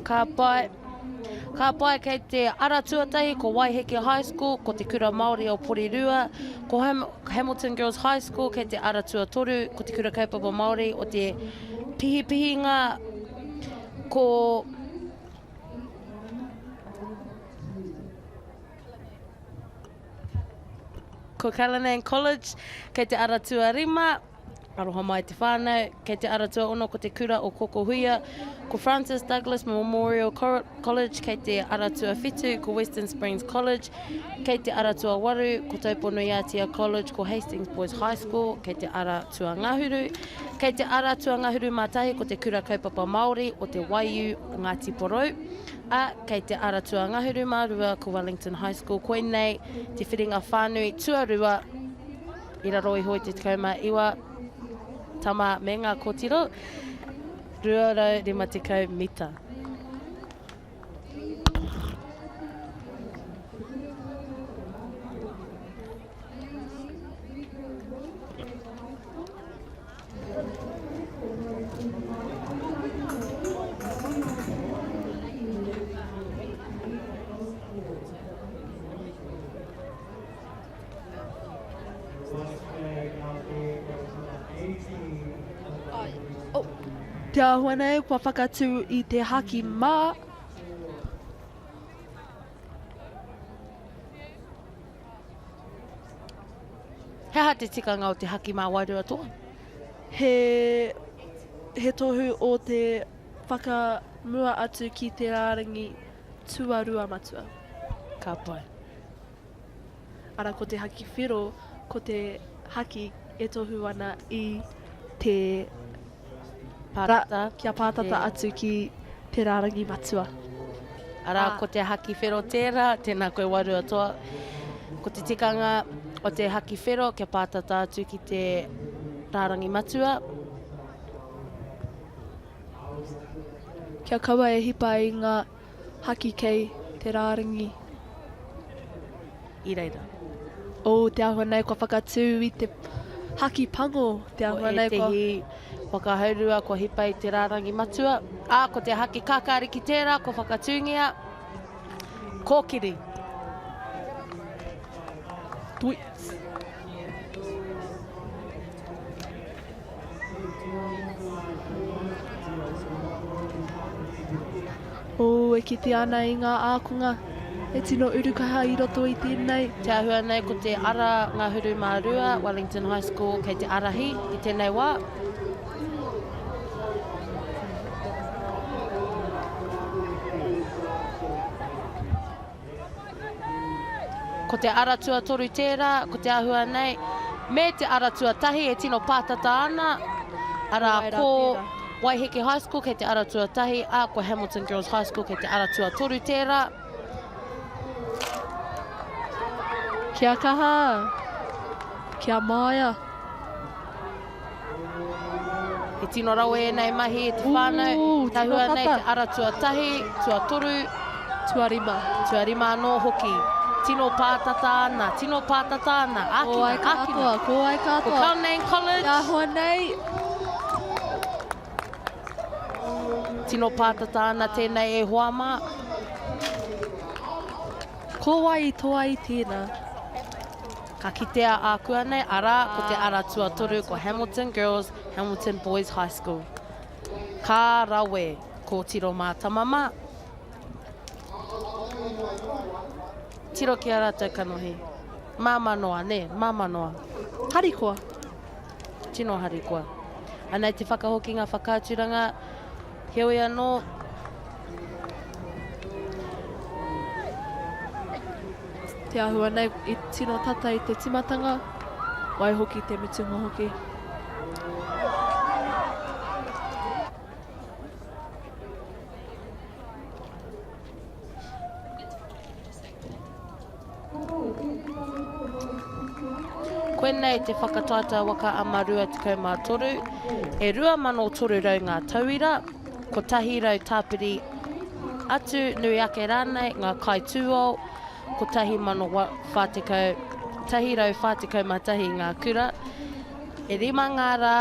Ka pai. Ka pai kei te ara tuatahi ko Waiheke High School, ko Te Kura Māori o Porirua, ko Hamilton Girls High School kei te ara tuatoru, ko Te Kura Kaupapa Māori o Te Pihipihinga, ko Ko Cullinan College kei te ara tuarima. Aroha mai te whānau, kei te ara tuaono ko te kura o Kokohuia, ko Francis Douglas Memorial College kei te ara tuawhitu, ko Western Springs College kei te ara tuawaru, ko Taupo-nui-a-Tia College, ko Hastings Boys High School kei te ara tuangahuru, kei te ara tuangahuru mā tahi ko te Kura Kaupapa Māori o Te Waiū Ngāti Porou, ā, kei te ara tuangahuru mā rua ko Wellington High School. Koinei te whiringa whānui tuarua. I raro iho i te 19 tama me ngā kōtiro, 250 mita. Te āhua nei kua whakatū i te haki mā. He aha te tikanga o te haki mā wairua toa? He, he tohu o te whakamua atu ki te rārangi tuarua matua. Ka pai. Ara ko te haki whero, ko te haki e tohu ana i te Pātata. Kia pātata atu ki te rārangi matua. Arā, ko te haki whero tērā, tēnā koe Wairua Toa. Ko te tikanga o te haki whero kia pātata atu ki te rārangi matua. Kia kaua e hipa i ngā Haki kei te rārangi. I reira. Oh, te āhua nei kua whakatū i te haki pango. Te āhua nei kua... Ko ētehi whakahaurua kua hipa i te rārangi matua. Ā, ko te haki kākāriki tērā kua whakatūngia. Kōkiri. Tweets. Ō, e kitea ana i ngā ākonga e tino urukaha i roto i tēnei. Te āhua nei ko te ara ngahuru mā rua, Wellington High School, kei te ārahi i tēnei wā. Ko te ara tuatoru tērā, ko te āhua nei, me te ara tuatahi e tino pātata ana, arā, ko Waiheke High School kei te ara tuatahi, ā, ko Hamilton Girls High School kei te ara tuatoru tērā. Kia kaha! Kia māia! He tino rawe ēnei mahi e te whānau. Ooh, tino Tahua nei tata. te ara tuatahi, tuatoru. Tuarima. Tuarima anō hoki. Tino pātata ana, tino pātata ana. Ko wai Ākina, ka ākina. toa, ko wai ka Ko toa. Cullinane College. Te āhua nei. Tino pātata ana tēnei e hoa mā. Ko wai i toa i tēnā? Ka kitea ākuanei, arā, ko te ara tuatoru ko Hamilton Girls, Hamilton Boys High School. Ka rawe, kōtiro mā tama mā. Tiro ki a rātou kanohi. Māmā noa, nē, māmā noa. Harikoa. Tino harikoa. Anei te whakahokinga whakaaturanga, heoi anō, Te āhua nei i tino tata i te timatanga, waihoki te mutunga hoki. Koinei te whakataetae waka ama 23, e 2,300 ngā tauira, 100 tāpiri atu, nui ake rānei, ngā kaitūao, 1,040, 141 ngā kura. E rima ngā rā.